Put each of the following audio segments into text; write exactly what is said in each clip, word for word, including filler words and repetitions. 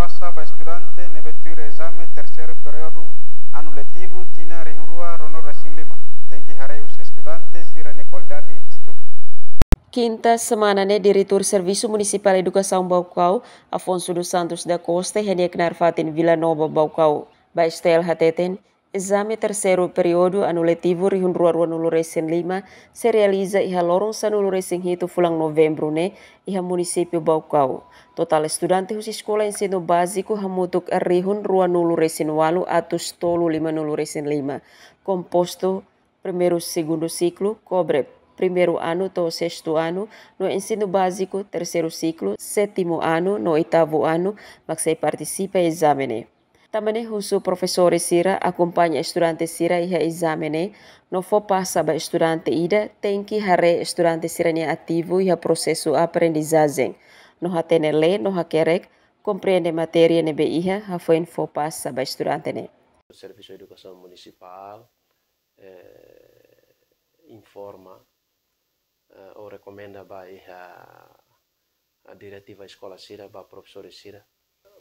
pasa ba estudante ne'ebé tuir ezame terseiru períodu anu letivu tinan rihun rua ruanulu resin lima. Tenke haree husi estudante sira-nia kualidade estudu. Kinta semana ne'e, Diretór Servisu Munisipál Edukasaun Baucau, Afonso dos Santos da Costa, iha nia knaar fatin Vila Nova, Baucau, ba STL hateten, ezame terseiru períodu anu letivu rihun rua ruanulu resin lima sei realiza iha loron sanulu resin hitu fulan Novembru ne'e iha munisípiu Baucau. Totál estudante husi eskola ensinu báziku hamutuk rihun ruanulu resin ualu atus tolu limanulu resin lima, kompostu primeiru, segundu siklu, kobre primeiru anu to'o sestu anu, no ensinu báziku terseiru siklu, sétimu anu no oitavu anu, mak sei partisipa ezame ne'e. Tanba ne'e husu profesór sira akompaña estudante sira iha ezame ne'e, no fó pasa ba estudante ida, tenke haree estudante sira-nia ativu iha prosesu aprendizajen, no hatene lee no hakerek, komprende matéria ne'ebé iha, hafoin fó pasa ba estudante ne'e. Servisu Edukasaun Munisipál, eh, informa, eh, ou rekomenda ba iha diretiva eskola sira, ba profesór sira,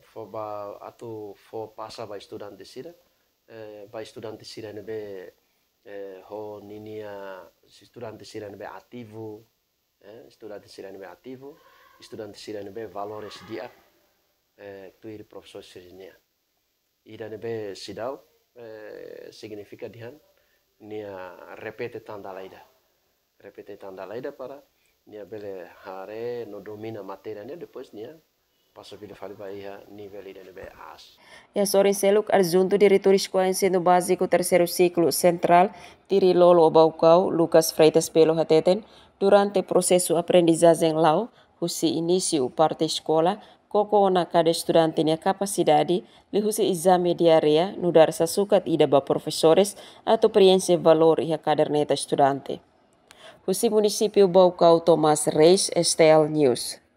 fó ba atu fó pasa ba estudante sira, eh, ba estudante sira ne'ebé, eh, ho ninia, estudante sira ne'ebé ativu, eh, estudante sira ne'ebé ativu, estudante sira ne'ebé valores di'ak, eh, tuir profesór sira-nian. Ida ne'ebé seidauk, eh, signifika dehan nia repete tan dala ida. Repete tan dala ida para nia bele haree no domina matéria ne'e, depois nia pasa vida fali ba iha nivel ida ne'ebé aas. Iha sorin seluk, adjuntu diretór eskola ensinu báziku terseiru siklu sentrál Tirilolo, Baucau, Lucas Freitas Belo hateten, durante prosesu aprendizajen la'o, husi inísiu parte eskola, koko ona kada estudante nia kapasidade, liuhusi ezame diária, nu'udar sasukat ida ba profesores atu preenxe valór iha kaderneta estudante. Husi munisípiu Baucau, Tomás Reis, STL News.